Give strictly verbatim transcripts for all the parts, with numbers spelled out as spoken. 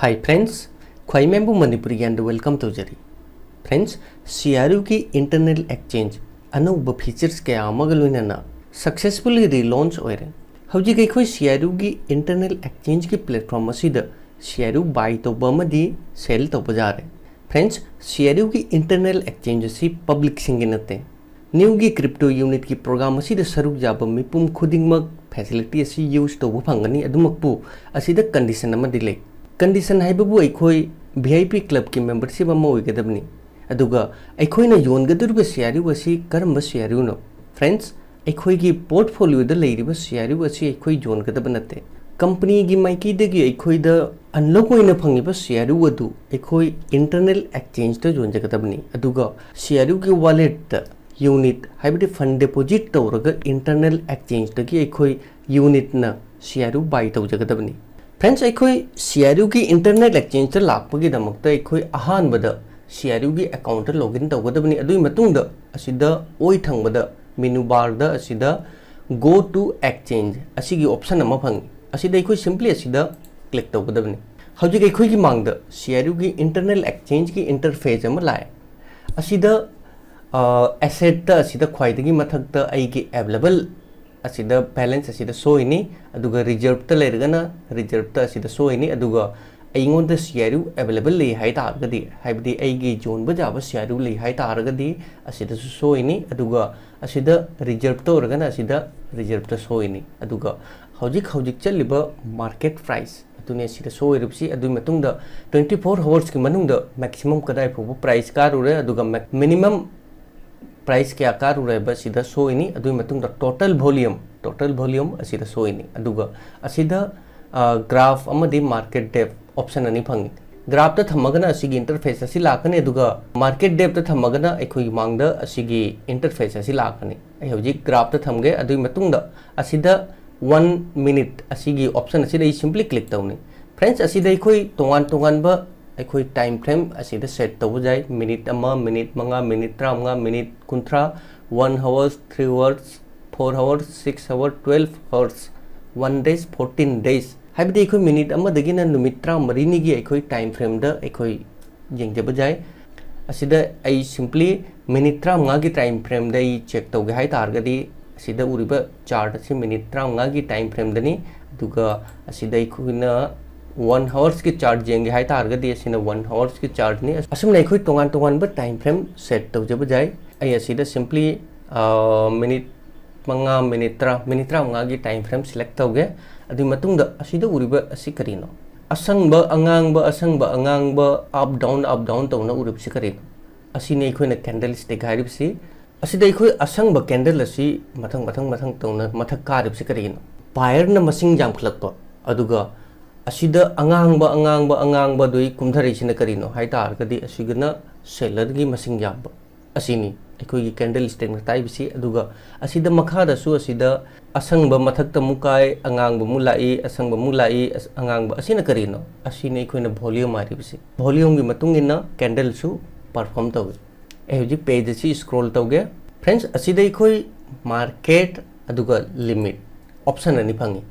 Hi friends, ꯈ꯭ꯋꯥꯏ ꯃꯌꯥꯝꯕꯨ Manipuri ꯒ꯭ꯌꯥꯟꯗ welcome ꯇꯧꯖꯔꯤ꯫ Friends, ꯁꯤ ꯑꯥꯔ ꯌꯨꯒꯤ internal exchange ꯑꯅꯧꯕ features ꯀꯌꯥ ꯑꯃꯒ ꯂꯣꯏꯅꯅ successfully relaunch ꯑꯣꯏꯔꯦ꯫ ꯍꯧꯖꯤꯛ ꯑꯩꯈꯣꯏ ꯁꯤ ꯑꯥꯔ ꯌꯨꯒꯤ internal exchangeꯒꯤ platform ꯑꯁꯤꯗ ꯁꯤ ꯑꯥꯔ ꯌꯨ buy ꯇꯧꯕ ꯑꯃꯗꯤ sell ꯇꯧꯕ ꯌꯥꯔꯦ꯫ Friends, ꯁꯤ ꯑꯥꯔ ꯌꯨꯒꯤ internal exchange ꯑꯁꯤ publicꯁꯤꯡꯒꯤ ꯅꯠꯇꯦ꯫ ꯅ꯭ꯌꯨꯒꯤ crypto unitꯀꯤ program ꯑꯁꯤꯗ ꯁꯔꯨꯛ ꯌꯥꯕ ꯃꯤꯄꯨꯝ ꯈꯨꯗꯤꯡꯃꯛ facility ꯑꯁꯤ use ꯇꯧꯕ ꯐꯪꯒꯅꯤ꯫ ꯑꯗꯨꯃꯛꯄꯨ ꯑꯁꯤꯗ condition ꯑꯃꯗꯤ ꯂꯩ꯫ Condition ꯍꯥꯏꯕꯕꯨ ꯑꯩꯈꯣꯏ V I P clubꯀꯤ membership ꯑꯃ ꯑꯣꯏꯒꯗꯕꯅꯤ꯫ ꯑꯗꯨꯒ ꯑꯩꯈꯣꯏꯅ ꯌꯣꯟꯒꯗꯧꯔꯤꯕ ꯁꯤ ꯑꯥꯔ ꯌꯨ ꯑꯁꯤ ꯀꯔꯝꯕ ꯁꯤ ꯑꯥꯔ ꯌꯨꯅꯣ? Friends, ꯑꯩꯈꯣꯏꯒꯤ portfolioꯗ ꯂꯩꯔꯤꯕ ꯁꯤ ꯑꯥꯔ ꯌꯨ ꯑꯁꯤ ꯑꯩꯈꯣꯏ ꯌꯣꯟꯒꯗꯕ ꯅꯠꯇꯦ꯫ Companyꯒꯤ ꯃꯥꯏꯀꯩꯗꯒꯤ ꯑꯩꯈꯣꯏꯗ unlock ꯑꯣꯏꯅ ꯐꯪꯉꯤꯕ ꯁꯤ ꯑꯥꯔ ꯌꯨ ꯑꯗꯨ ꯑꯩꯈꯣꯏ internal exchangeꯇ ꯌꯣꯟꯖꯒꯗꯕꯅꯤ꯫ ꯑꯗꯨꯒ ꯁꯤ ꯑꯥꯔ ꯌꯨꯒꯤ walletꯇ unit, ꯍꯥꯏꯕꯗꯤ fund deposit ꯇꯧꯔꯒ internal exchangeꯇꯒꯤ ꯑꯩꯈꯣꯏ unitꯅ ꯁꯤ ꯑꯥꯔ ꯌꯨ buy ꯇꯧꯖꯒꯗꯕꯅꯤ꯫ Friends, ꯑꯩꯈꯣꯏ ꯁꯤ ꯑꯥꯔ ꯌꯨꯒꯤ internal exchangeꯇ ꯂꯥꯛꯄꯒꯤꯗꯃꯛꯇ ꯑꯩꯈꯣꯏ ꯑꯍꯥꯟꯕꯗ ꯁꯤ ꯑꯥꯔ ꯌꯨꯒꯤ accountꯇ login ꯇꯧꯒꯗꯕꯅꯤ꯫ ꯑꯗꯨꯒꯤ ꯃꯇꯨꯡꯗ ꯑꯁꯤꯗ ꯑꯣꯏ ꯊꯪꯕꯗ menu barꯗ ꯑꯁꯤꯗ go to exchange ꯑꯁꯤꯒꯤ option ꯑꯃ ꯐꯪꯉꯤ꯫ ꯑꯁꯤꯗ ꯑꯩꯈꯣꯏ simply ꯑꯁꯤꯗ click ꯇꯧꯒꯗꯕꯅꯤ꯫ ꯍꯧꯖꯤꯛ ꯑꯩꯈꯣꯏꯒꯤ ꯃꯥꯡꯗ ꯁꯤ ꯑꯥꯔ ꯌꯨꯒꯤ internal exchangeꯀꯤ interface ꯑꯃ ꯂꯥꯛꯑꯦ꯫ ꯑꯁꯤꯗ, ꯑ, assetꯇ ꯑꯁꯤꯗ ꯈ꯭ꯋꯥꯏꯗꯒꯤ ꯃꯊꯛꯇ ꯑꯩꯒꯤ available ꯑꯁꯤꯗ balance ꯑꯁꯤꯗ show ꯑꯣꯏꯅꯤ, ꯑꯗꯨꯒ reserveꯇ ꯂꯩꯔꯒꯅ reserveꯇ ꯑꯁꯤꯗ show ꯑꯣꯏꯅꯤ, ꯑꯗꯨꯒ ꯑꯩꯉꯣꯟꯗ ꯁꯤ ꯑꯥꯔ ꯌꯨ available ꯂꯩ ꯍꯥꯏ ꯇꯥꯔꯒꯗꯤ, ꯍꯥꯏꯕꯗꯤ ꯑꯩꯒꯤ ꯌꯣꯟꯕ ꯌꯥꯕ ꯁꯤ ꯑꯥꯔ ꯌꯨ ꯂꯩ ꯍꯥꯏ ꯇꯥꯔꯒꯗꯤ ꯑꯁꯤꯗꯁꯨ show ꯑꯣꯏꯅꯤ, ꯑꯗꯨꯒ ꯑꯁꯤꯗ reserveꯇ ꯑꯣꯏꯔꯒꯅ ꯑꯁꯤꯗ reserveꯇ show ꯑꯣꯏꯅꯤ꯫ ꯑꯗꯨꯒ ꯍꯧꯖꯤꯛ ꯍꯧꯖꯤꯛ ꯆꯠꯂꯤꯕ market price ꯑꯗꯨꯅꯦ ꯁꯤꯗ show ꯑꯣꯏꯔꯤꯕꯁꯤ꯫ ꯑꯗꯨꯒꯤ ꯃꯇꯨꯡꯗ twenty four hoursꯀꯤ ꯃꯅꯨꯡꯗ maximum ꯀꯗꯥꯏ ꯐꯥꯎꯕ price ꯀꯥꯔꯨꯔꯦ, ꯑꯗꯨꯒ ꯃꯦꯛ-, minimum price ꯀꯌꯥ ꯀꯥꯔꯨꯔꯦ ꯍꯥꯏꯕ ꯑꯁꯤꯗ show ꯑꯣꯏꯅꯤ꯫ ꯑꯗꯨꯒꯤ ꯃꯇꯨꯡꯗ total volume, total volume ꯑꯁꯤꯗ show ꯑꯣꯏꯅꯤ꯫ ꯑꯗꯨꯒ ꯑꯁꯤꯗ, ꯑ, graph ꯑꯃꯗꯤ market depth option ꯑꯅꯤ ꯐꯪꯉꯤ꯫ Graphꯇ ꯊꯝꯃꯒꯅ ꯑꯁꯤꯒꯤ interface ꯑꯁꯤ ꯂꯥꯛꯀꯅꯤ, ꯑꯗꯨꯒ market depthꯇ ꯊꯝꯃꯒꯅ ꯑꯩꯈꯣꯏꯒꯤ ꯃꯥꯡꯗ ꯑꯁꯤꯒꯤ interface ꯑꯁꯤ ꯂꯥꯛꯀꯅꯤ꯫ ꯑꯩ ꯍꯧꯖꯤꯛ graphꯇ ꯊꯝꯒꯦ꯫ ꯑꯗꯨꯒꯤ ꯃꯇꯨꯡꯗ ꯑꯁꯤꯗ one minute ꯑꯁꯤꯒꯤ option ꯑꯁꯤꯗ ꯑꯩ simply click ꯇꯧꯅꯤ꯫ Friends, ꯑꯁꯤꯗ ꯑꯩꯈꯣꯏ ꯇꯣꯉꯥꯟ ꯇꯣꯉꯥꯟꯕ ꯑꯩꯈꯣꯏ time frame ꯑꯁꯤꯗ set ꯇꯧꯕ ꯌꯥꯏ꯫ Minute ꯑꯃ, minute ꯃꯉꯥ, minute ꯇꯔꯥꯃꯉꯥ, minute ꯀꯨꯟꯊ꯭ꯔꯥ, one hours, three hours, four hours, six hours, twelve hours, one days, fourteen days, ꯍꯥꯏꯕꯗꯤ ꯑꯩꯈꯣꯏ ꯃꯤꯅꯤꯠ ꯑꯃꯗꯒꯤꯅ ꯅꯨꯃꯤꯠ ꯇꯔꯥꯃꯔꯤꯅꯤꯒꯤ ꯑꯩꯈꯣꯏ ꯇꯥꯏꯝ ꯐ꯭ꯔꯦꯝꯗ ꯑꯩꯈꯣꯏ ꯌꯦꯡꯖꯕ ꯌꯥꯏ꯫ ꯑꯁꯤꯗ ꯑꯩ ꯁꯤꯝꯄ꯭ꯂꯤ ꯃꯤꯅꯤꯠ ꯇꯔꯥꯃꯉꯥꯒꯤ ꯇꯥꯏꯝ ꯐ꯭ꯔꯦꯝꯗ ꯑꯩ ꯆꯦꯛ ꯇꯧꯒꯦ ꯍꯥꯏ ꯇꯥꯔꯒꯗꯤ, ꯑꯁꯤꯗ ꯎꯔꯤꯕ ꯆꯥꯔꯠ ꯑꯁꯤ ꯃꯤꯅꯤꯠ ꯇꯔꯥꯃꯉꯥꯒꯤ ꯇꯥꯏꯝ ꯐ꯭ꯔꯦꯝꯗꯅꯤ꯫ ꯑꯗꯨꯒ ꯑꯁꯤꯗ ꯑꯩꯈꯣꯏꯅ ꯋꯥꯟ ꯑꯋꯥꯔꯁꯀꯤ ꯆꯥꯔꯠ ꯌꯦꯡꯒꯦ ꯍꯥꯏ ꯇꯥꯔꯒꯗꯤ, ꯑꯁꯤꯅ ꯋꯥꯟ ꯑꯋꯥꯔꯁꯀꯤ ꯆꯥꯔꯠꯅꯤ꯫ ꯑꯁꯨꯝꯅ ꯑꯩꯈꯣꯏ ꯇꯣꯉꯥꯟ ꯇꯣꯉꯥꯟꯕ ꯇꯥꯏꯝ ꯐ꯭ꯔꯦꯝ ꯁꯦꯠ ꯇꯧꯖꯕ ꯌꯥꯏ꯫ ꯑꯩ ꯑꯁꯤꯗ ꯁꯤꯝꯄ꯭ꯂꯤ ꯃꯤꯅꯤꯠ ꯃꯉꯥ, ꯃꯤꯅꯤꯠ ꯇꯔꯥ, ꯃꯤꯅꯤꯠ ꯇꯔꯥꯃꯉꯥꯒꯤ ꯇꯥꯏꯝ ꯐ꯭ꯔꯦꯝ ꯁꯦꯂꯦꯛ ꯇꯧꯒꯦ꯫ ꯑꯗꯨꯒꯤ ꯃꯇꯨꯡꯗ ꯑꯁꯤꯗ ꯎꯔꯤꯕ ꯑꯁꯤ ꯀꯔꯤꯅꯣ? ꯑꯁꯪꯕ, ꯑꯉꯥꯡꯕ, ꯑꯁꯪꯕ, ꯑꯉꯥꯡꯕ, ꯑꯞ ꯗꯥꯎꯟ, ꯑꯞ ꯗꯥꯎꯟ ꯇꯧꯅ ꯎꯔꯤꯕꯁꯤ ꯀꯔꯤꯅꯣ? ꯑꯁꯤꯅꯤ ꯑꯩꯈꯣꯏꯅ ꯀꯦꯟꯗꯜ ꯁ꯭ꯇꯤꯛ ꯍꯥꯏꯔꯤꯕꯁꯤ꯫ ꯑꯁꯤꯗ ꯑꯩꯈꯣꯏ ꯑꯁꯪꯕ ꯀꯦꯟꯗꯜ ꯑꯁꯤ ꯃꯊꯪ, ꯃꯊꯪ, ꯃꯊꯪ ꯇꯧꯅ ꯃꯊꯛ ꯀꯥꯔꯤꯕꯁꯤ ꯀꯔꯤꯒꯤꯅꯣ? ꯕꯥꯌꯔꯅ ꯃꯁꯤꯡ ꯌꯥꯝꯈꯠꯂꯛꯄ, ꯑꯗꯨꯒ ꯑꯁꯤꯗ ꯑꯉꯥꯡꯕ, ꯑꯉꯥꯡꯕ, ꯑꯉꯥꯡꯕ ꯑꯗꯨ ꯀꯨꯝꯊꯔꯛꯏꯁꯤꯅ ꯀꯔꯤꯅꯣ ꯍꯥꯏ ꯇꯥꯔꯒꯗꯤ, ꯑꯁꯤꯒꯅ ꯁꯦꯂꯔꯒꯤ ꯃꯁꯤꯡ ꯌꯥꯝꯕ꯫ ꯑꯁꯤꯅꯤ ꯑꯩꯈꯣꯏꯒꯤ ꯀꯦꯟꯗꯜ ꯁ꯭ꯇꯤꯛꯅ ꯇꯥꯛꯏꯕꯁꯤ꯫ ꯑꯗꯨꯒ ꯑꯁꯤꯗ ꯃꯈꯥꯗꯁꯨ ꯑꯁꯤꯗ ꯑꯁꯪꯕ ꯃꯊꯛꯇ ꯑꯃꯨꯛ ꯀꯥꯏ, ꯑꯉꯥꯡꯕ ꯑꯃꯨꯛ ꯂꯥꯛꯏ, ꯑꯁꯪꯕ ꯑꯃꯨꯛ ꯂꯥꯛꯏ, ꯑꯁ-, ꯑꯉꯥꯡꯕ꯫ ꯑꯁꯤꯅ ꯀꯔꯤꯅꯣ? ꯑꯁꯤꯅꯤ ꯑꯩꯈꯣꯏꯅ volume ꯍꯥꯏꯔꯤꯕꯁꯤ꯫ Volumeꯒꯤ ꯃꯇꯨꯡ ꯏꯟꯅ ꯀꯦꯟꯗꯜꯁꯨ perform ꯇꯧꯏ꯫ ꯑꯩ ꯍꯧꯖꯤꯛ page ꯑꯁꯤ scroll ꯇꯧꯒꯦ꯫ Friends, ꯑꯁꯤꯗ ꯑꯩꯈꯣꯏ market ꯑꯗꯨꯒ limit option ꯑꯅꯤ ꯐꯪꯉꯤ꯫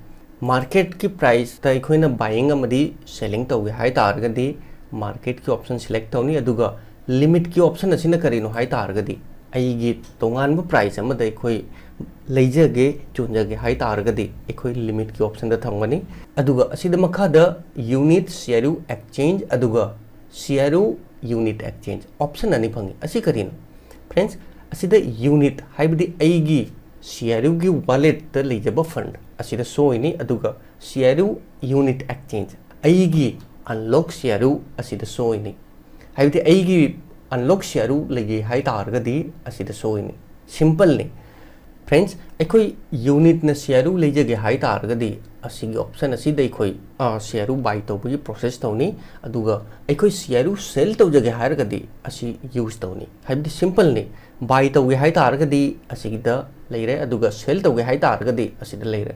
Marketꯀꯤ priceꯇ ꯑꯩꯈꯣꯏꯅ buying ꯑꯃꯗꯤ selling ꯇꯧꯒꯦ ꯍꯥꯏ ꯇꯥꯔꯒꯗꯤ, marketꯀꯤ option select ꯇꯧꯅꯤ꯫ ꯑꯗꯨꯒ limitꯀꯤ option ꯑꯁꯤꯅ ꯀꯔꯤꯅꯣ ꯍꯥꯏ ꯇꯥꯔꯒꯗꯤ, ꯑꯩꯒꯤ ꯇꯣꯉꯥꯟꯕ price ꯑꯃꯗ ꯑꯩꯈꯣꯏ ꯂꯩꯖꯒꯦ, ꯌꯣꯟꯖꯒꯦ ꯍꯥꯏ ꯇꯥꯔꯒꯗꯤ, ꯑꯩꯈꯣꯏ limitꯀꯤ optionꯗ ꯊꯝꯒꯅꯤ꯫ ꯑꯗꯨꯒ ꯑꯁꯤꯗ ꯃꯈꯥꯗ unit, CRU exchange, ꯑꯗꯨꯒ CRU unit exchange option ꯑꯅꯤ ꯐꯪꯉꯤ꯫ ꯑꯁꯤ ꯀꯔꯤꯅꯣ? Friends, ꯑꯁꯤꯗ unit ꯍꯥꯏꯕꯗꯤ ꯑꯩꯒꯤ CRUꯒꯤ walletꯇ ꯂꯩꯖꯕ fund ꯑꯁꯤꯗ show ꯑꯣꯏꯅꯤ, ꯑꯗꯨꯒ CRU unit exchange, ꯑꯩꯒꯤ unlock CRU ꯑꯁꯤꯗ show ꯑꯣꯏꯅꯤ꯫ ꯍꯥꯏꯕꯗꯤ ꯑꯩꯒꯤ unlock CRU ꯂꯩꯒꯦ ꯍꯥꯏ ꯇꯥꯔꯒꯗꯤ ꯑꯁꯤꯗ show ꯑꯣꯏꯅꯤ꯫ Simpleꯅꯤ꯫ Friends, ꯑꯩꯈꯣꯏ unitꯅ CRU ꯂꯩꯖꯒꯦ ꯍꯥꯏ ꯇꯥꯔꯒꯗꯤ, ꯑꯁꯤꯒꯤ option ꯑꯁꯤꯗ ꯑꯩꯈꯣꯏ, ꯑ, CRU buy ꯇꯧꯕꯒꯤ process ꯇꯧꯅꯤ꯫ ꯑꯗꯨꯒ ꯑꯩꯈꯣꯏ CRU sell ꯇꯧꯖꯒꯦ ꯍꯥꯏꯔꯒꯗꯤ ꯑꯁꯤ use ꯇꯧꯅꯤ꯫ ꯍꯥꯏꯕꯗꯤ simpleꯅꯤ꯫ Buy ꯇꯧꯒꯦ ꯍꯥꯏ ꯇꯥꯔꯒꯗꯤ ꯑꯁꯤꯒꯤꯗ ꯂꯩꯔꯦ, ꯑꯗꯨꯒ sell ꯇꯧꯒꯦ ꯍꯥꯏ ꯇꯥꯔꯒꯗꯤ ꯑꯁꯤꯗ ꯂꯩꯔꯦ꯫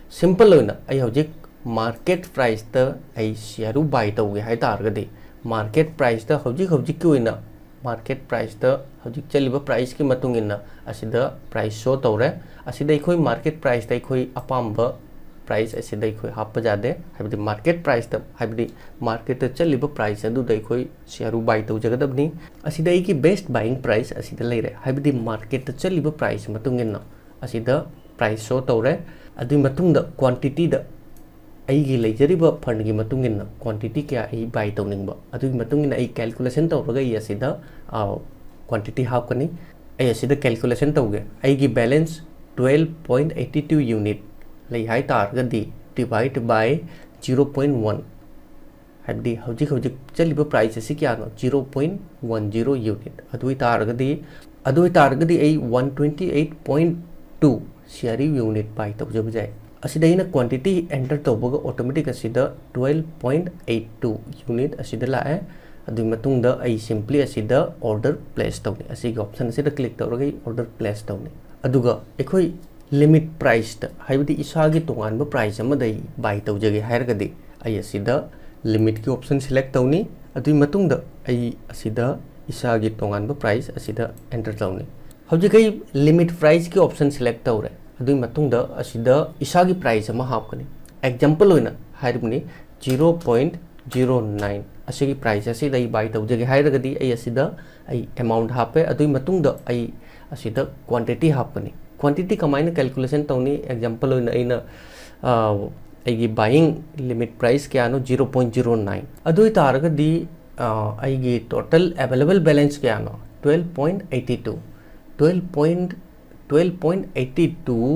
Simple ꯑꯣꯏꯅ ꯑꯩ ꯍꯧꯖꯤꯛ market priceꯇ ꯑꯩ CRU buy ꯇꯧꯒꯦ ꯍꯥꯏ ꯇꯥꯔꯒꯗꯤ, market priceꯇ ꯍꯧꯖꯤꯛ ꯍꯧꯖꯤꯛꯀꯤ ꯑꯣꯏꯅ market priceꯇ ꯍꯧꯖꯤꯛ ꯆꯠꯂꯤꯕ priceꯀꯤ ꯃꯇꯨꯡ ꯏꯟꯅ ꯑꯁꯤꯗ price show ꯇꯧꯔꯦ꯫ ꯑꯁꯤꯗ ꯑꯩꯈꯣꯏ market priceꯇ ꯑꯩꯈꯣꯏ ꯑꯄꯥꯝꯕ price ꯑꯁꯤꯗ ꯑꯩꯈꯣꯏ ꯍꯥꯞꯄ ꯌꯥꯗꯦ, ꯍꯥꯏꯕꯗꯤ market priceꯇ, ꯍꯥꯏꯕꯗꯤ marketꯇ ꯆꯠꯂꯤꯕ price ꯑꯗꯨꯗ ꯑꯩꯈꯣꯏ share buy ꯇꯧꯖꯒꯗꯕꯅꯤ꯫ ꯑꯁꯤꯗ ꯑꯩꯒꯤ best buying price ꯑꯁꯤꯗ ꯂꯩꯔꯦ, ꯍꯥꯏꯕꯗꯤ marketꯇ ꯆꯠꯂꯤꯕ price ꯃꯇꯨꯡ ꯏꯟꯅ ꯑꯁꯤꯗ price show ꯇꯧꯔꯦ꯫ ꯑꯗꯨꯒꯤ ꯃꯇꯨꯡꯗ quantityꯗ ꯑꯩꯒꯤ ꯂꯩꯖꯔꯤꯕ fundꯒꯤ ꯃꯇꯨꯡ ꯏꯟꯅ quantity ꯀꯌꯥ ꯑꯩ buy ꯇꯧꯅꯤꯡꯕ, ꯑꯗꯨꯒꯤ ꯃꯇꯨꯡ ꯏꯟꯅ ꯑꯩ calculation ꯇꯧꯔꯒ ꯑꯩ ꯑꯁꯤꯗ, ꯑ, quantity ꯍꯥꯞꯀꯅꯤ꯫ ꯑꯩ ꯑꯁꯤꯗ calculation ꯇꯧꯒꯦ꯫ ꯑꯩꯒꯤ balance twelve point eighty two unit ꯂꯩ ꯍꯥꯏ ꯇꯥꯔꯒꯗꯤ, divide by zero point one, ꯍꯥꯏꯕꯗꯤ ꯍꯧꯖꯤꯛ ꯍꯧꯖꯤꯛ ꯆꯠꯂꯤꯕ price ꯑꯁꯤ ꯀꯌꯥꯅꯣ? Zero point one zero unit꯫ ꯑꯗꯨ ꯑꯣꯏꯇꯥꯔꯒꯗꯤ, ꯑꯗꯨ ꯑꯣꯏꯇꯥꯔꯒꯗꯤ ꯑꯩ one twenty eight point two share unit buy ꯇꯧꯖꯕ ꯌꯥꯏ꯫ ꯑꯁꯤꯗ ꯑꯩꯅ quantity enter ꯇꯧꯕꯒ automatic ꯑꯁꯤꯗ twelve point eight two unit ꯑꯁꯤꯗ ꯂꯥꯛꯑꯦ꯫ ꯑꯗꯨꯒꯤ ꯃꯇꯨꯡꯗ ꯑꯩ simply ꯑꯁꯤꯗ order place ꯇꯧꯅꯤ꯫ ꯑꯁꯤꯒꯤ option ꯑꯁꯤꯗ click ꯇꯧꯔꯒ ꯑꯩ order place ꯇꯧꯅꯤ꯫ ꯑꯗꯨꯒ ꯑꯩꯈꯣꯏ limit priceꯇ, ꯍꯥꯏꯕꯗꯤ ꯏꯁꯥꯒꯤ ꯇꯣꯉꯥꯟꯕ price ꯑꯃꯗ ꯑꯩ buy ꯇꯧꯖꯒꯦ ꯍꯥꯏꯔꯒꯗꯤ, ꯑꯩ ꯑꯁꯤꯗ limitꯀꯤ option select ꯇꯧꯅꯤ꯫ ꯑꯗꯨꯒꯤ ꯃꯇꯨꯡꯗ ꯑꯩ ꯑꯁꯤꯗ ꯏꯁꯥꯒꯤ ꯇꯣꯉꯥꯟꯕ price ꯑꯁꯤꯗ enter ꯇꯧꯅꯤ꯫ ꯍꯧꯖꯤꯛ ꯑꯩ limit priceꯀꯤ option select ꯇꯧꯔꯦ꯫ ꯑꯗꯨꯒꯤ ꯃꯇꯨꯡꯗ ꯑꯁꯤꯗ ꯏꯁꯥꯒꯤ price ꯑꯃ ꯍꯥꯞꯀꯅꯤ꯫ Example ꯑꯣꯏꯅ ꯍꯥꯏꯔꯤꯕꯅꯤ, zero point zero nine ꯑꯁꯤꯒꯤ price ꯑꯁꯤꯗ ꯑꯩ buy ꯇꯧꯖꯒꯦ ꯍꯥꯏꯔꯒꯗꯤ, ꯑꯩ ꯑꯁꯤꯗ ꯑꯩ amount ꯍꯥꯞꯄꯦ꯫ ꯑꯗꯨꯒꯤ ꯃꯇꯨꯡꯗ ꯑꯩ ꯑꯁꯤꯗ quantity ꯍꯥꯞꯀꯅꯤ꯫ Quantity ꯀꯃꯥꯏꯅ calculation ꯇꯧꯅꯤ? Example ꯑꯣꯏꯅ ꯑꯩꯅ, ꯑ, ꯑꯩꯒꯤ buying limit price ꯀꯌꯥꯅꯣ? Zero point zero nine꯫ ꯑꯗꯨ ꯑꯣꯏꯇꯥꯔꯒꯗꯤ, ꯑ, ꯑꯩꯒꯤ total available balance ꯀꯌꯥꯅꯣ? Twelve point eighty two꯫ Twelve point, twelve point eighty two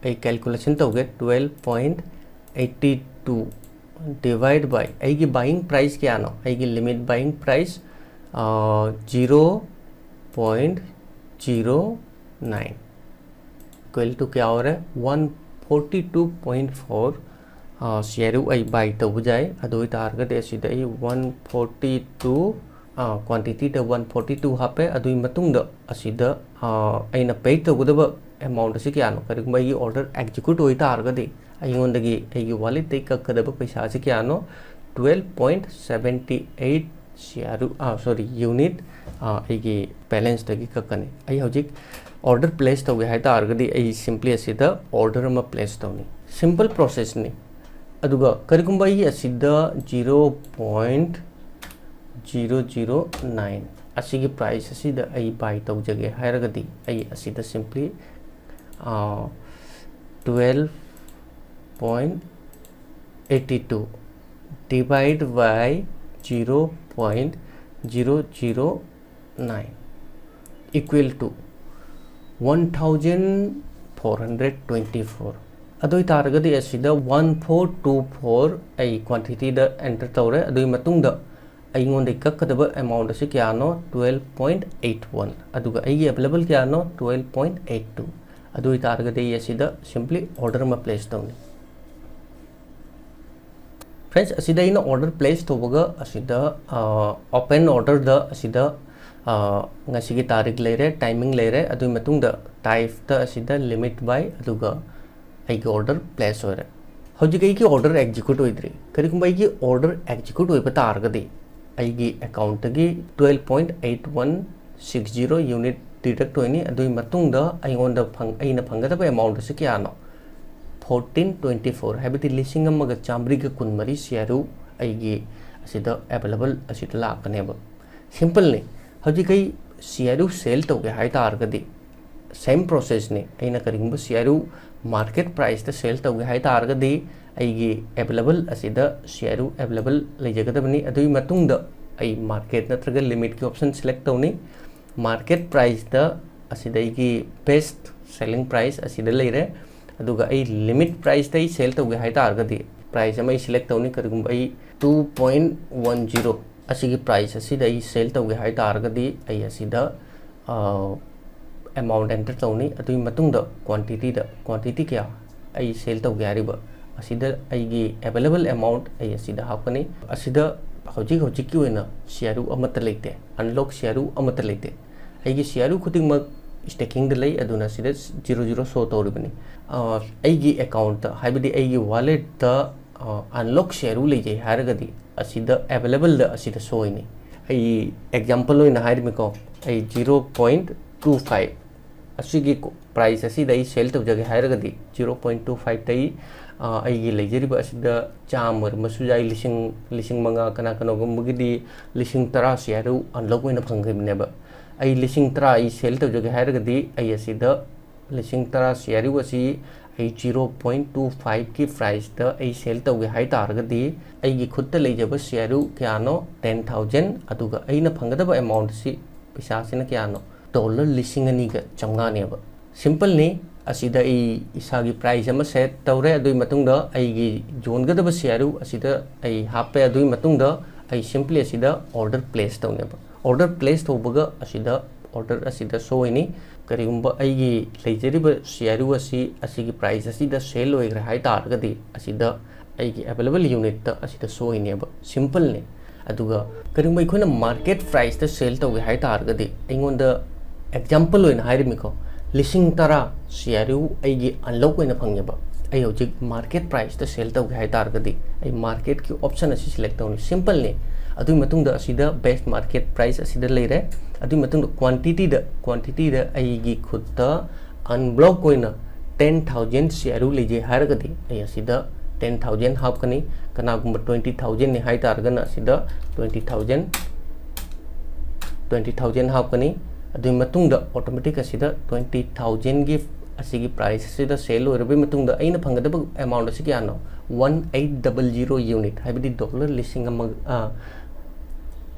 ꯑꯩ calculation ꯇꯧꯒꯦ꯫ Twelve point eighty two divide by ꯑꯩꯒꯤ buying price ꯀꯌꯥꯅꯣ? ꯑꯩꯒꯤ limit buying price, ꯑ, zero point zero nine equal to ꯀꯌꯥ ꯑꯣꯏꯔꯦ? One forty two point four share ꯑꯩ buy ꯇꯧꯕ ꯌꯥꯏ꯫ ꯑꯗꯨ ꯑꯣꯏꯇꯥꯔꯒꯗꯤ ꯑꯁꯤꯗ ꯑꯩ one forty two, ꯑ, quantityꯗ one forty two ꯍꯥꯞꯄꯦ꯫ ꯑꯗꯨꯒꯤ ꯃꯇꯨꯡꯗ ꯑꯁꯤꯗ, ꯑ, ꯑꯩꯅ pay ꯇꯧꯒꯗꯕ amount ꯑꯁꯤ ꯀꯌꯥꯅꯣ? ꯀꯔꯤꯒꯨꯝꯕ ꯑꯩꯒꯤ order execute ꯑꯣꯏꯇꯥꯔꯒꯗꯤ ꯑꯩꯉꯣꯟꯗꯒꯤ ꯑꯩꯒꯤ walletꯇꯒꯤ ꯀꯛꯀꯗꯕ ꯄꯩꯁꯥ ꯑꯁꯤ ꯀꯌꯥꯅꯣ? Twelve point seventy eight share, ꯑ, sorry, unit, ꯑ, ꯑꯩꯒꯤ balanceꯇꯒꯤ ꯀꯛꯀꯅꯤ꯫ ꯑꯩ ꯍꯧꯖꯤꯛ order place ꯇꯧꯒꯦ ꯍꯥꯏ ꯇꯥꯔꯒꯗꯤ ꯑꯩ simply ꯑꯁꯤꯗ order ꯑꯃ place ꯇꯧꯅꯤ꯫ Simple processꯅꯤ꯫ ꯑꯗꯨꯒ ꯀꯔꯤꯒꯨꯝꯕ ꯑꯩꯒꯤ ꯑꯁꯤꯗ zero point zero zero nine ꯑꯁꯤꯒꯤ price ꯑꯁꯤꯗ ꯑꯩ buy ꯇꯧꯖꯒꯦ ꯍꯥꯏꯔꯒꯗꯤ, ꯑꯩ ꯑꯁꯤꯗ simply twelve point eight two divide by zero point zero zero nine equal to one thousand four hundred twenty four꯫ ꯑꯗꯨ ꯑꯣꯏꯇꯥꯔꯒꯗꯤ ꯑꯁꯤꯗ one four two four ꯑꯩ quantityꯗ enter ꯇꯧꯔꯦ꯫ ꯑꯗꯨꯒꯤ ꯃꯇꯨꯡꯗ ꯑꯩꯉꯣꯟꯗ ꯀꯛꯀꯗꯕ amount ꯑꯁꯤ ꯀꯌꯥꯅꯣ? Twelve point eight one꯫ ꯑꯗꯨꯒ ꯑꯩꯒꯤ available ꯀꯌꯥꯅꯣ? Twelve point eight two꯫ ꯑꯗꯨ ꯑꯣꯏꯇꯥꯔꯒꯗꯤ ꯑꯩ ꯑꯁꯤꯗ simply order ꯑꯃ place ꯇꯧꯅꯤ꯫ Friends, ꯑꯁꯤꯗ ꯑꯩꯅ order place ꯇꯧꯕꯒ ꯑꯁꯤꯗ open orderꯗ ꯑꯁꯤꯗ ꯉꯁꯤꯒꯤ ꯇꯥꯔꯤꯛ ꯂꯩꯔꯦ, timing ꯂꯩꯔꯦ, ꯑꯗꯨꯒꯤ ꯃꯇꯨꯡꯗ typeꯇ ꯑꯁꯤꯗ limit buy, ꯑꯗꯨꯒ ꯑꯩꯒꯤ order place ꯑꯣꯏꯔꯦ꯫ ꯍꯧꯖꯤꯛ ꯑꯩꯒꯤ order execute ꯑꯣꯏꯗ꯭ꯔꯤ꯫ ꯀꯔꯤꯒꯨꯝꯕ ꯑꯩꯒꯤ order execute ꯑꯣꯏꯕ ꯇꯥꯔꯒꯗꯤ, ꯑꯩꯒꯤ accountꯇꯒꯤ twelve point eight one six zero unit deduct ꯑꯣꯏꯅꯤ꯫ ꯑꯗꯨꯒꯤ ꯃꯇꯨꯡꯗ ꯑꯩꯉꯣꯟꯗ ꯐꯪ-, ꯑꯩꯅ ꯐꯪꯒꯗꯕ amount ꯑꯁꯤ ꯀꯌꯥꯅꯣ? Fourteen twenty four, ꯍꯥꯏꯕꯗꯤ ꯂꯤꯁꯤꯡ ꯑꯃꯒ ꯆꯥꯃꯔꯤꯒ ꯀꯨꯟꯃꯔꯤ ꯁꯤꯌꯥꯔꯨ ꯑꯩꯒꯤ ꯑꯁꯤꯗ available ꯑꯁꯤꯗ ꯂꯥꯛꯀꯅꯦꯕ꯫ Simpleꯅꯤ꯫ ꯍꯧꯖꯤꯛ ꯑꯩ ꯁꯤꯌꯥꯔꯨ sell ꯇꯧꯒꯦ ꯍꯥꯏ ꯇꯥꯔꯒꯗꯤ, same processꯅꯤ꯫ ꯑꯩꯅ ꯀꯔꯤꯒꯨꯝꯕ ꯁꯤꯌꯥꯔꯨ market priceꯇ sell ꯇꯧꯒꯦ ꯍꯥꯏ ꯇꯥꯔꯒꯗꯤ, ꯑꯩꯒꯤ available ꯑꯁꯤꯗ ꯁꯤꯌꯥꯔꯨ available ꯂꯩꯖꯒꯗꯕꯅꯤ꯫ ꯑꯗꯨꯒꯤ ꯃꯇꯨꯡꯗ ꯑꯩ market ꯅꯠꯇ꯭ꯔꯒ limitꯀꯤ option select ꯇꯧꯅꯤ꯫ Market priceꯇ ꯑꯁꯤꯗ ꯑꯩꯒꯤ best selling price ꯑꯁꯤꯗ ꯂꯩꯔꯦ꯫ ꯑꯗꯨꯒ ꯑꯩ limit priceꯇ ꯑꯩ sell ꯇꯧꯒꯦ ꯍꯥꯏ ꯇꯥꯔꯒꯗꯤ, price ꯑꯃ ꯑꯩ select ꯇꯧꯅꯤ꯫ ꯀꯔꯤꯒꯨꯝꯕ ꯑꯩ two point one zero ꯑꯁꯤꯒꯤ price ꯑꯁꯤꯗ ꯑꯩ sell ꯇꯧꯒꯦ ꯍꯥꯏ ꯇꯥꯔꯒꯗꯤ, ꯑꯩ ꯑꯁꯤꯗ amount enter ꯇꯧꯅꯤ꯫ ꯑꯗꯨꯒꯤ ꯃꯇꯨꯡꯗ quantityꯗ, quantity ꯀꯌꯥ ꯑꯩ sell ꯇꯧꯒꯦ ꯍꯥꯏꯔꯤꯕ, ꯑꯁꯤꯗ ꯑꯩꯒꯤ available amount ꯑꯩ ꯑꯁꯤꯗ ꯍꯥꯞꯀꯅꯤ꯫ ꯑꯁꯤꯗ ꯍꯧꯖꯤꯛ ꯍꯧꯖꯤꯛꯀꯤ ꯑꯣꯏꯅ ꯁꯤꯌꯥꯔꯨ ꯑꯃꯠꯇ ꯂꯩꯇꯦ, unlock ꯁꯤꯌꯥꯔꯨ ꯑꯃꯠꯇ ꯂꯩꯇꯦ꯫ ꯑꯩꯒꯤ ꯁꯤꯌꯥꯔꯨ ꯈꯨꯗꯤꯡꯃꯛ stakingꯗ ꯂꯩ, ꯑꯗꯨꯅ ꯁꯤꯗ zero zero show ꯇꯧꯔꯤꯕꯅꯤ꯫ ꯑꯩꯒꯤ accountꯇ, ꯍꯥꯏꯕꯗꯤ ꯑꯩꯒꯤ walletꯇ unlock ꯁꯤꯌꯥꯔꯨ ꯂꯩꯖꯩ ꯍꯥꯏꯔꯒꯗꯤ, ꯑꯁꯤꯗ availableꯗ ꯑꯁꯤꯗ show ꯑꯣꯏꯅꯤ꯫ ꯑꯩ example ꯑꯣꯏꯅ ꯍꯥꯏꯔꯤꯕꯅꯤꯀꯣ, ꯑꯩ zero point two five ꯑꯁꯤꯒꯤ price ꯑꯁꯤꯗ ꯑꯩ sell ꯇꯧꯖꯒꯦ ꯍꯥꯏꯔꯒꯗꯤ, zero point two five ꯇꯩ ꯑꯩꯒꯤ ꯂꯩꯖꯔꯤꯕ ꯑꯁꯤꯗ ꯆꯥꯝꯃ ꯑꯣꯏꯔꯝꯕꯁꯨ ꯌꯥꯏ, ꯂꯤꯁꯤꯡ, ꯂꯤꯁꯤꯡ ꯃꯉꯥ, ꯀꯅꯥ ꯀꯅꯥꯒꯨꯝꯕꯒꯤꯗꯤ ꯂꯤꯁꯤꯡ ꯇꯔꯥ share unlock ꯑꯣꯏꯅ ꯐꯪꯈꯤꯕꯅꯦꯕ꯫ ꯑꯩ ꯂꯤꯁꯤꯡ ꯇꯔꯥ ꯑꯩ sell ꯇꯧꯖꯒꯦ ꯍꯥꯏꯔꯒꯗꯤ, ꯑꯩ ꯑꯁꯤꯗ ꯂꯤꯁꯤꯡ ꯇꯔꯥ share ꯑꯁꯤ ꯑꯩ zero point two five ꯀꯤ priceꯇ ꯑꯩ sell ꯇꯧꯒꯦ ꯍꯥꯏ ꯇꯥꯔꯒꯗꯤ, ꯑꯩꯒꯤ ꯈꯨꯠꯇ ꯂꯩꯖꯕ share ꯀꯌꯥꯅꯣ? Ten thousand꯫ ꯑꯗꯨꯒ ꯑꯩꯅ ꯐꯪꯒꯗꯕ amount ꯑꯁꯤ, ꯄꯩꯁꯥꯁꯤꯅ ꯀꯌꯥꯅꯣ? Dollar ꯂꯤꯁꯤꯡ ꯑꯅꯤꯒ ꯆꯥꯝꯃꯉꯥꯅꯦꯕ꯫ Simpleꯅꯤ꯫ ꯑꯁꯤꯗ ꯑꯩ ꯏꯁꯥꯒꯤ price ꯑꯃ set ꯇꯧꯔꯦ꯫ ꯑꯗꯨꯒꯤ ꯃꯇꯨꯡꯗ ꯑꯩꯒꯤ ꯌꯣꯟꯒꯗꯕ share ꯑꯁꯤꯗ ꯑꯩ ꯍꯥꯞꯄꯦ꯫ ꯑꯗꯨꯒꯤ ꯃꯇꯨꯡꯗ ꯑꯩ simply ꯑꯁꯤꯗ order place ꯇꯧꯅꯦꯕ꯫ Order place ꯇꯧꯕꯒ ꯑꯁꯤꯗ order ꯑꯁꯤꯗ show ꯑꯣꯏꯅꯤ꯫ ꯀꯔꯤꯒꯨꯝꯕ ꯑꯩꯒꯤ ꯂꯩꯖꯔꯤꯕ share ꯑꯁꯤ ꯑꯁꯤꯒꯤ price ꯑꯁꯤꯗ sell ꯑꯣꯏꯈ꯭ꯔꯦ ꯍꯥꯏ ꯇꯥꯔꯒꯗꯤ, ꯑꯁꯤꯗ ꯑꯩꯒꯤ available unitꯇ ꯑꯁꯤꯗ show ꯑꯣꯏꯅꯦꯕ꯫ Simpleꯅꯤ꯫ ꯑꯗꯨꯒ ꯀꯔꯤꯒꯨꯝꯕ ꯑꯩꯈꯣꯏꯅ market priceꯇ sell ꯇꯧꯒꯦ ꯍꯥꯏ ꯇꯥꯔꯒꯗꯤ, ꯑꯩꯉꯣꯟꯗ example ꯑꯣꯏꯅ ꯍꯥꯏꯔꯤꯃꯤꯀꯣ, ꯂꯤꯁꯤꯡ ꯇꯔꯥ share ꯑꯩꯒꯤ unlock ꯑꯣꯏꯅ ꯐꯪꯉꯦꯕ꯫ ꯑꯩ ꯍꯧꯖꯤꯛ market priceꯇ sell ꯇꯧꯒꯦ ꯍꯥꯏ ꯇꯥꯔꯒꯗꯤ, ꯑꯩ marketꯀꯤ option ꯑꯁꯤ select ꯇꯧꯅꯤ꯫ Simpleꯅꯤ꯫ ꯑꯗꯨꯒꯤ ꯃꯇꯨꯡꯗ ꯑꯁꯤꯗ best market price ꯑꯁꯤꯗ ꯂꯩꯔꯦ꯫ ꯑꯗꯨꯒꯤ ꯃꯇꯨꯡꯗ quantityꯗ, quantityꯗ ꯑꯩꯒꯤ ꯈꯨꯠꯇ unblock ꯑꯣꯏꯅ ten thousand share ꯂꯩꯖꯩ ꯍꯥꯏꯔꯒꯗꯤ, ꯑꯩ ꯑꯁꯤꯗ ten thousand ꯍꯥꯞꯀꯅꯤ꯫ ꯀꯅꯥꯒꯨꯝꯕ twenty thousandꯅꯤ ꯍꯥꯏ ꯇꯥꯔꯒꯅ, ꯑꯁꯤꯗ twenty thousand, twenty thousand ꯍꯥꯞꯀꯅꯤ꯫ ꯑꯗꯨꯒꯤ ꯃꯇꯨꯡꯗ automatic ꯑꯁꯤꯗ twenty thousandꯒꯤ ꯑꯁꯤꯒꯤ price ꯑꯁꯤꯗ sell ꯑꯣꯏꯔꯕꯒꯤ ꯃꯇꯨꯡꯗ ꯑꯩꯅ ꯐꯪꯒꯗꯕ amount ꯑꯁꯤ ꯀꯌꯥꯅꯣ? One eight double zero unit, ꯍꯥꯏꯕꯗꯤ dollar ꯂꯤꯁꯤꯡ ꯑꯃ, ꯑ,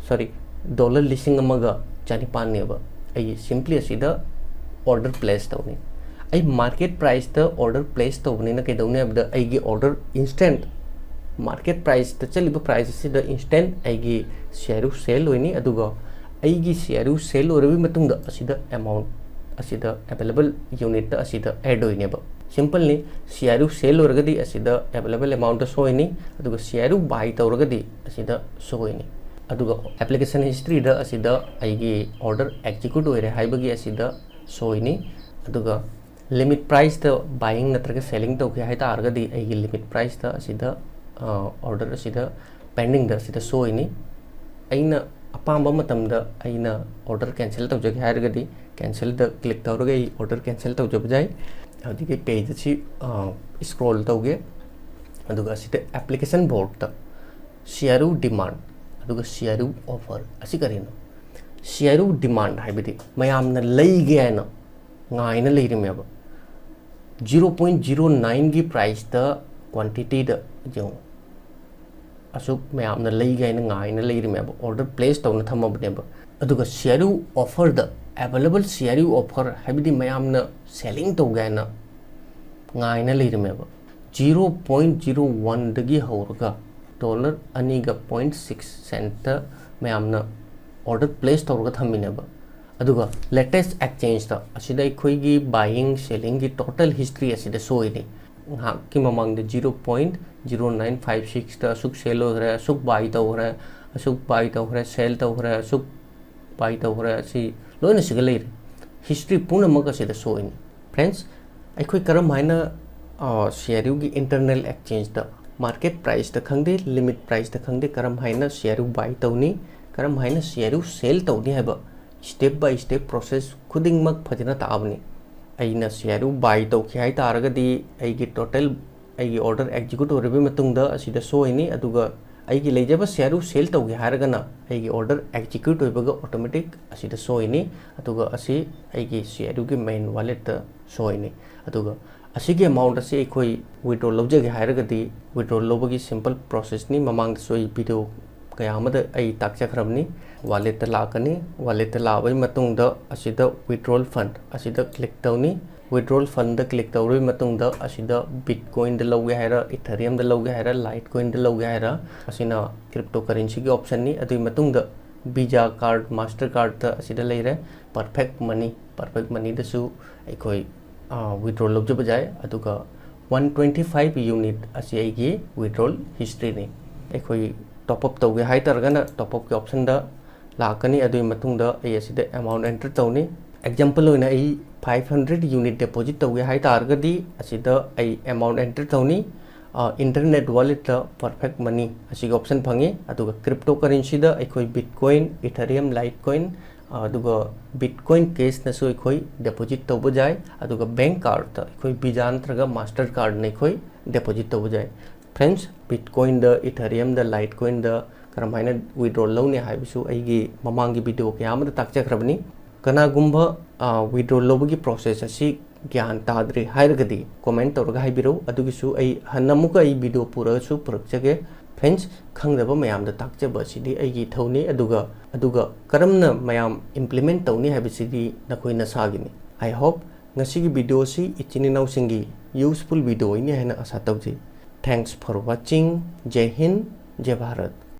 sorry, dollar ꯂꯤꯁꯤꯡ ꯑꯃꯒ ꯆꯅꯤꯄꯥꯟꯅꯦꯕ꯫ ꯑꯩ simply ꯑꯁꯤꯗ order place ꯇꯧꯅꯤ꯫ ꯑꯩ market priceꯇ order place ꯇꯧꯕꯅꯤꯅ ꯀꯩꯗꯧꯅꯤ ꯍꯥꯏꯕꯗ, ꯑꯩꯒꯤ order instant, market priceꯇ ꯆꯠꯂꯤꯕ price ꯑꯁꯤꯗ instant ꯑꯩꯒꯤ share sell ꯑꯣꯏꯅꯤ꯫ ꯑꯗꯨꯒ ꯑꯩꯒꯤ share sell ꯑꯣꯏꯔꯕ ꯃꯇꯨꯡꯗ ꯑꯁꯤꯗ amount ꯑꯁꯤꯗ available unitꯇ ꯑꯁꯤꯗ add ꯑꯣꯏꯅꯦꯕ꯫ Simpleꯅꯤ꯫ Share sell ꯑꯣꯏꯔꯒꯗꯤ ꯑꯁꯤꯗ available amountꯇ show ꯑꯣꯏꯅꯤ, ꯑꯗꯨꯒ share buy ꯇꯧꯔꯒꯗꯤ ꯑꯁꯤꯗ show ꯑꯣꯏꯅꯤ꯫ ꯑꯗꯨꯒ application historyꯗ ꯑꯁꯤꯗ ꯑꯩꯒꯤ order execute ꯑꯣꯏꯔꯦ ꯍꯥꯏꯕꯒꯤ ꯑꯁꯤꯗ show ꯑꯣꯏꯅꯤ꯫ ꯑꯗꯨꯒ limit priceꯇ buying ꯅꯠꯇ꯭ꯔꯒ selling ꯇꯧꯒꯦ ꯍꯥꯏ ꯇꯥꯔꯒꯗꯤ, ꯑꯩꯒꯤ limit priceꯇ ꯑꯁꯤꯗ, ꯑ, order ꯑꯁꯤꯗ pendingꯗ ꯑꯁꯤꯗ show ꯑꯣꯏꯅꯤ꯫ ꯑꯩꯅ ꯑꯄꯥꯝꯕ ꯃꯇꯝꯗ ꯑꯩꯅ order cancel ꯇꯧꯖꯒꯦ ꯍꯥꯏꯔꯒꯗꯤ, ꯀꯦꯟꯁꯦꯜꯗ ꯀ꯭ꯂꯤꯛ ꯇꯧꯔꯒ ꯑꯩ ꯑꯣꯔꯗꯔ ꯀꯦꯟꯁꯦꯜ ꯇꯧꯖꯕ ꯌꯥꯏ꯫ ꯍꯧꯖꯤꯛꯀꯤ ꯄꯦꯖ ꯑꯁꯤ ꯁ꯭ꯀ꯭ꯔꯣꯜ ꯇꯧꯒꯦ, ꯑꯗꯨꯒ ꯑꯁꯤꯗ ꯑꯦꯄ꯭ꯂꯤꯀꯦꯁꯟ ꯕꯣꯔꯠꯇ ꯁꯤꯑꯥꯔꯌꯨ ꯗꯤꯃꯥꯟ ꯑꯗꯨꯒ ꯁꯤꯑꯥꯔꯌꯨ ꯑꯣꯐꯔ ꯑꯁꯤ ꯀꯔꯤꯅꯣ? ꯁꯤꯑꯥꯔꯌꯨ ꯗꯤꯃꯥꯟ ꯍꯥꯏꯕꯗꯤ ꯃꯌꯥꯝꯅ ꯂꯩꯒꯦ ꯍꯥꯏꯅ ꯉꯥꯏꯅ ꯂꯩꯔꯤꯃꯦꯕ꯫ ꯖꯤꯔꯣ ꯄꯣꯏꯟ ꯖꯤꯔꯣ ꯅꯥꯏꯟꯒꯤ ꯄ꯭ꯔꯥꯏꯁꯇ ꯀ꯭ꯋꯥꯟꯇꯤꯇꯤꯗ ꯌꯦꯡꯉꯨ, ꯑꯁꯨꯛ ꯃꯌꯥꯝꯅ ꯂꯩꯒꯦ ꯍꯥꯏꯅ ꯉꯥꯏꯅ ꯂꯩꯔꯤꯃꯦꯕ, ꯑꯣꯔꯗꯔ ꯄ꯭ꯂꯦꯁ ꯇꯧꯅ ꯊꯝꯃꯕꯅꯦꯕ꯫ ꯑꯗꯨꯒ ꯁꯤꯑꯥꯔꯌꯨ ꯑꯣꯐꯔꯗ, ꯑꯦꯕꯥꯏꯂꯦꯕꯜ ꯁꯤꯑꯥꯔꯌꯨ ꯑꯣꯐꯔ ꯍꯥꯏꯕꯗꯤ ꯃꯌꯥꯝꯅ ꯁꯦꯂꯤꯡ ꯇꯧꯒꯦ ꯍꯥꯏꯅ ꯉꯥꯏꯅ ꯂꯩꯔꯤꯃꯦꯕ꯫ ꯖꯤꯔꯣ ꯄꯣꯏꯟ ꯖꯤꯔꯣ ꯋꯥꯟꯗꯒꯤ ꯍꯧꯔꯒ ꯗꯣꯂꯔ ꯑꯅꯤꯒ ꯄꯣꯏꯟ ꯁꯤꯛꯁ ꯁꯦꯟꯠꯇ ꯃꯌꯥꯝꯅ ꯑꯣꯔꯗꯔ ꯄ꯭ꯂꯦꯁ ꯇꯧꯔꯒ ꯊꯝꯃꯤꯅꯦꯕ꯫ ꯑꯗꯨꯒ ꯂꯦꯇꯦꯁ ꯑꯦꯛꯆꯦꯟꯖꯇ ꯑꯁꯤꯗ ꯑꯩꯈꯣꯏꯒꯤ ꯕꯥꯏꯌꯤꯡ ꯁꯦꯂꯤꯡꯒꯤ ꯇꯣꯇꯦꯜ ꯍꯤꯁꯇ꯭ꯔꯤ ꯑꯁꯤꯗ ꯁꯣꯏꯅꯤ꯫ ꯉꯥꯏꯍꯥꯛꯀꯤ ꯃꯃꯥꯡꯗ zero point zero nine five ꯁꯤꯛꯁꯇ ꯑꯁꯨꯛ ꯁꯦꯜ ꯑꯣꯏꯈ꯭ꯔꯦ, ꯑꯁꯨꯛ ꯕꯥꯏ ꯇꯧꯈ꯭ꯔꯦ, ꯑꯁꯨꯛ ꯕꯥꯏ ꯇꯧꯈ꯭ꯔꯦ, ꯁꯦꯜ ꯇꯧꯈ꯭ꯔꯦ, ꯑꯁꯨꯛ ꯕꯥꯏ ꯇꯧꯈ꯭ꯔꯦ, ꯑꯁꯤ ꯂꯣꯏꯅ ꯁꯤꯒ ꯂꯩꯔꯦ꯫ ꯍꯤꯁꯇ꯭ꯔꯤ ꯄꯨꯝꯅꯃꯛ ꯑꯁꯤꯗ ꯁꯣꯏꯅꯤ꯫ ꯐ꯭ꯔꯦꯟꯁ, ꯑꯩꯈꯣꯏ ꯀꯔꯝ ꯍꯥꯏꯅ ꯁꯤꯑꯥꯔꯌꯨꯒꯤ ꯏꯟꯇꯔꯅꯦꯜ ꯑꯦꯛꯆꯦꯟꯖꯇ ꯃꯥꯔꯀꯦꯠ ꯄ꯭ꯔꯥꯏꯁꯇ ꯈꯪꯗꯦ, ꯂꯤꯃꯤꯠ ꯄ꯭ꯔꯥꯏꯁꯇ ꯈꯪꯗꯦ, ꯀꯔꯝ ꯍꯥꯏꯅ ꯁꯤꯑꯥꯔꯌꯨ ꯕꯥꯏ ꯇꯧꯅꯤ, ꯀꯔꯝ ꯍꯥꯏꯅ ꯁꯤꯑꯥꯔꯌꯨ ꯁꯦꯜ ꯇꯧꯅꯤ ꯍꯥꯏꯕ ꯁ꯭ꯇꯦꯞ ꯕꯥꯏ ꯁ꯭ꯇꯦꯞ ꯄ꯭ꯔꯣꯁꯦꯁ ꯈꯨꯗꯤꯡꯃꯛ ꯐꯖꯅ ꯇꯥꯛꯑꯕꯅꯤ꯫ ꯑꯩꯅ ꯁꯤꯑꯥꯔꯌꯨ ꯕꯥꯏ ꯇꯧꯈꯤ ꯍꯥꯏ ꯇꯥꯔꯒꯗꯤ ꯑꯩꯒꯤ ꯇꯣꯇꯦꯜ, ꯑꯩꯒꯤ ꯑꯣꯔꯗꯔ ꯑꯦꯛꯖꯤꯀ꯭ꯌꯨꯠ ꯑꯣꯏꯔꯕ ꯃꯇꯨꯡꯗ ꯑꯁꯤꯗ ꯁꯣꯏꯅꯤ꯫ ꯑꯗꯨꯒ ꯑꯩꯒꯤ ꯂꯩꯖꯕ ꯁꯤꯑꯥꯔꯌꯨ ꯁꯦꯜ ꯇꯧꯒꯦ ꯍꯥꯏꯔꯒꯅ ꯑꯩꯒꯤ ꯑꯣꯔꯗꯔ ꯑꯦꯛꯖꯤꯀ꯭ꯌꯨꯠ ꯑꯣꯏꯕꯒ ꯑꯣꯇꯣꯃꯦꯇꯤꯛ ꯑꯁꯤꯗ ꯁꯣꯏꯅꯤ꯫ ꯑꯗꯨꯒ ꯑꯁꯤ ꯑꯩꯒꯤ ꯁꯤꯑꯥꯔꯌꯨꯒꯤ ꯃꯦꯟ ꯋꯥꯂꯦꯠꯇ ꯁꯣꯏꯅꯤ꯫ ꯑꯗꯨꯒ ꯑꯁꯤꯒꯤ ꯑꯦꯃꯥꯎꯟꯠ ꯑꯁꯤ ꯑꯩꯈꯣꯏ ꯋꯤꯗ꯭ꯔꯣ ꯂꯧꯖꯒꯦ ꯍꯥꯏꯔꯒꯗꯤ ꯋꯤꯗ꯭ꯔꯣ ꯂꯧꯕꯒꯤ ꯁꯤꯝꯄꯜ ꯄ꯭ꯔꯣꯁꯦꯁꯅꯤ꯫ ꯃꯃꯥꯡꯗꯁꯨ ꯑꯩ ꯚꯤꯗꯤꯑꯣ ꯀꯌꯥ ꯑꯃꯗ ꯑꯩ ꯇꯥꯛꯆꯈ꯭ꯔꯕꯅꯤ꯫ ꯋꯥꯂꯦꯠꯇ ꯂꯥꯛꯀꯅꯤ꯫ ꯋꯥꯂꯦꯠꯇ ꯂꯥꯛꯑꯕꯒꯤ ꯃꯇꯨꯡꯗ ꯑꯁꯤꯗ ꯋꯤꯗ꯭ꯔꯣꯜ ꯐꯟ ꯑꯁꯤꯗ ꯀ꯭ꯂꯤꯛ ꯇꯧꯅꯤ꯫ ꯋꯤꯗ꯭ꯔꯣꯜ ꯐꯟꯗ ꯀ꯭ꯂꯤꯛ ꯇꯧꯔꯕꯒꯤ ꯃꯇꯨꯡꯗ ꯑꯁꯤꯗ ꯕꯤꯠꯀꯣꯏꯟꯗ ꯂꯧꯒꯦ ꯍꯥꯏꯔ, ꯏꯊꯔꯤꯌꯝꯗ ꯂꯧꯒꯦ ꯍꯥꯏꯔ, ꯂꯥꯏꯠꯀꯣꯏꯟꯗ ꯂꯧꯒꯦ ꯍꯥꯏꯔ, ꯑꯁꯤꯅ ꯀ꯭ꯔꯤꯞꯇꯣ ꯀꯔꯦꯟꯁꯤꯒꯤ ꯑꯣꯞꯁꯟꯅꯤ꯫ ꯑꯗꯨꯒꯤ ꯃꯇꯨꯡꯗ ꯚꯤꯖꯥ ꯀꯥꯔꯠ, ꯃꯥꯁꯇꯔ ꯀꯥꯔꯠꯇ ꯑꯁꯤꯗ ꯂꯩꯔꯦ꯫ ꯄꯔꯐꯦꯛ ꯃꯅꯤ, ꯄꯔꯐꯦꯛ ꯃꯅꯤꯗꯁꯨ ꯑꯩꯈꯣꯏ ꯋꯤꯗ꯭ꯔꯣ ꯂꯧꯖꯕ ꯌꯥꯏ꯫ ꯑꯗꯨꯒ ꯋꯥꯟ ꯇ꯭ꯋꯦꯟꯇꯤ ꯐꯥꯏꯚ ꯌꯨꯅꯤꯠ ꯑꯁꯤ ꯑꯩꯒꯤ ꯋꯤꯗ꯭ꯔꯣꯜ ꯍꯤꯁꯇ꯭ꯔꯤꯅꯤ꯫ ꯑꯩꯈꯣꯏ ꯇꯣꯞ ꯑꯞ ꯇꯧꯒꯦ ꯍꯥꯏ ꯇꯥꯔꯒꯅ ꯇꯣꯞ ꯑꯞꯀꯤ ꯑꯣꯞꯁꯟꯗ ꯂꯥꯛꯀꯅꯤ꯫ ꯑꯗꯨꯒꯤ ꯃꯇꯨꯡꯗ ꯑꯩ ꯑꯁꯤꯗ ꯑꯦꯃꯥꯎꯟꯠ ꯑꯦꯟꯇꯔ ꯇꯧꯅꯤ꯫ ꯑꯦꯛꯖꯥꯝꯄꯜ ꯑꯣꯏꯅ ꯑꯩ ꯐꯥꯏꯚ ꯍꯟꯗ꯭ꯔꯦꯠ ꯌꯨꯅꯤꯠ ꯗꯤꯄꯣꯖꯤꯠ ꯇꯧꯒꯦ ꯍꯥꯏ ꯇꯥꯔꯒꯗꯤ ꯑꯁꯤꯗ ꯑꯩ ꯑꯦꯃꯥꯎꯟꯠ ꯑꯦꯟꯇꯔ ꯇꯧꯅꯤ꯫ ꯏꯟꯇꯔꯅꯦꯠ ꯋꯥꯂꯦꯠꯇ ꯄꯔꯐꯦꯛ ꯃꯅꯤ ꯑꯁꯤꯒꯤ ꯑꯣꯞꯁꯟ ꯐꯪꯉꯤ꯫ ꯑꯗꯨꯒ ꯀ꯭ꯔꯤꯞꯇꯣ ꯀꯔꯦꯟꯁꯤꯗ ꯑꯩꯈꯣꯏ ꯕꯤꯠꯀꯣꯏꯟ, ꯏꯊꯔꯤꯌꯝ, ꯂꯥꯏꯠꯀꯣꯏꯟ, ꯑꯗꯨꯒ Bitcoin Cashꯅꯁꯨ ꯑꯩꯈꯣꯏ deposit ꯇꯧꯕ ꯌꯥꯏ꯫ ꯑꯗꯨꯒ bank cardꯇ ꯑꯩꯈꯣꯏ Visa ꯅꯠꯇ꯭ꯔꯒ Mastercardꯅ ꯑꯩꯈꯣꯏ deposit ꯇꯧꯕ ꯌꯥꯏ꯫ Friends, Bitcoinꯗ, Ethereumꯗ, Litecoinꯗ ꯀꯔꯝꯍꯥꯏꯅ withdraw ꯂꯧꯅꯤ ꯍꯥꯏꯕꯁꯨ ꯑꯩꯒꯤ ꯃꯃꯥꯡꯒꯤ video ꯀꯌꯥ ꯑꯃꯗ ꯇꯥꯛꯆꯈ꯭ꯔꯕꯅꯤ꯫ ꯀꯅꯥꯒꯨꯝꯕ withdraw ꯂꯧꯕꯒꯤ process ꯑꯁꯤ ꯒ꯭ꯌꯥꯟ ꯇꯥꯗ꯭ꯔꯦ ꯍꯥꯏꯔꯒꯗꯤ comment ꯇꯧꯔꯒ ꯍꯥꯏꯕꯤꯔꯛꯎ꯫ ꯑꯗꯨꯒꯤꯁꯨ ꯑꯩ ꯍꯟꯅ ꯑꯃꯨꯛꯀ ꯑꯩ video ꯄꯨꯔꯒꯁꯨ ꯄꯨꯔꯛꯆꯒꯦ꯫ Friends, ꯈꯪꯗꯕ ꯃꯌꯥꯝꯗ ꯇꯥꯛꯆꯕ ꯑꯁꯤꯗꯤ ꯑꯩꯒꯤ ꯏꯊꯧꯅꯤ꯫ ꯑꯗꯨꯒ, ꯑꯗꯨꯒ ꯀꯔꯝꯅ ꯃꯌꯥꯝ implement ꯇꯧꯅꯤ ꯍꯥꯏꯕꯁꯤꯗꯤ ꯅꯈꯣꯏ ꯅꯁꯥꯒꯤꯅꯤ꯫ I hope ꯉꯁꯤꯒꯤ video ꯑꯁꯤ ꯏꯆꯤꯟ ꯏꯅꯥꯎꯁꯤꯡꯒꯤ useful video ꯑꯣꯏꯅꯤ ꯍꯥꯏꯅ ꯑꯥꯁꯥ ꯇꯧꯖꯩ꯫ Thanks for watching. ꯖꯩ Hind, ꯖꯩ Bharat.